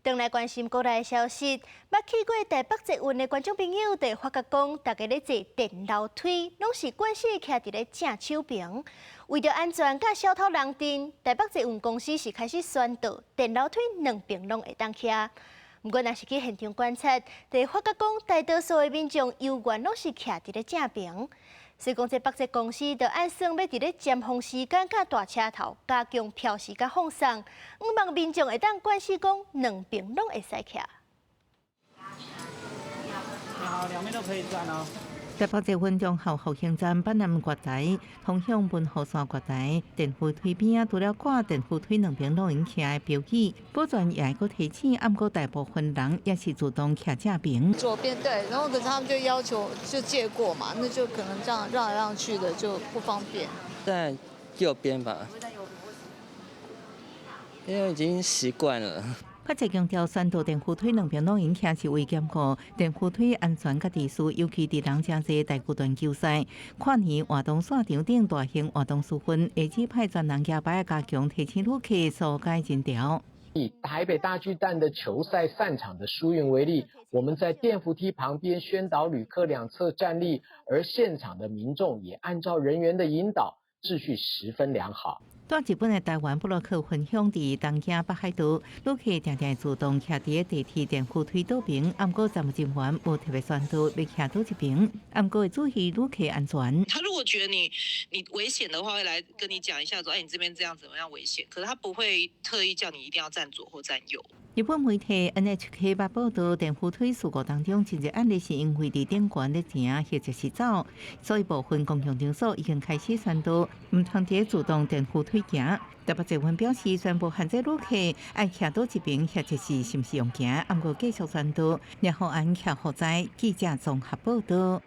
轉來關心國內消息，捌去過台北捷運的觀眾朋友，就會發覺講，大家咧坐電樓梯，攏是慣勢徛佇咧正手爿。為著安全佮小偷人陣，台北捷運公司是開始宣導電樓梯兩爿攏會當徛。毋過，若是去現場觀察，就會發覺講，大多數的民眾猶原攏是徛佇咧正爿。所以講，這北捷公司就按算欲佇咧尖峰時間佮大車頭加強標示佮放送，向望民眾會當慣勢講兩爿攏會使徛。好，兩邊都可以站哦。台北捷運忠孝復興站板南月台通向文湖線月台電扶梯邊仔，除了掛電扶梯兩爿攏會徛的標語，保全也會閣提醒，毋過大部分人也是自動徛正爿。左邊對，然後可是他們就要求就借過嘛，那就可能這樣讓來讓去的就不方便。在右邊吧，因為已經習慣了。北捷強調，宣導電扶梯兩爿攏會徛是為兼顧電扶梯安全佮秩序，尤其佇人誠濟大巨蛋球賽、跨年活動散場等大型活動時分，會指派專人舉牌加強提醒旅客疏解人潮。以台北大巨蛋的球賽散場的輸運為例，我們在電扶梯旁邊宣導旅客兩側站立，而現場的民眾也按照人員的引導，秩序十分良好。佇日本的台灣部落客分享，佇東京北海道，旅客定定自動徛佇地鐵電扶梯倒爿，毋過站務人員無特別宣導欲徛佗一爿，毋過會注意旅客安全。他如果覺得你危險的話，會來跟你講一下，說，哎，你這邊這樣怎麼樣危險？可是他不會特意叫你一定要站左或站右。日本媒體 NHK 捌報導，電扶梯事故當中，真濟案例是因為佇頂懸咧行或者是走，所以部分公共場所已經開始宣導，毋通佇自動電扶梯行。台北捷運表示，宣布限制旅客愛徛佗一爿，或者是毋是用行，毋過繼續宣導，然後按徛予知。記者綜合報導。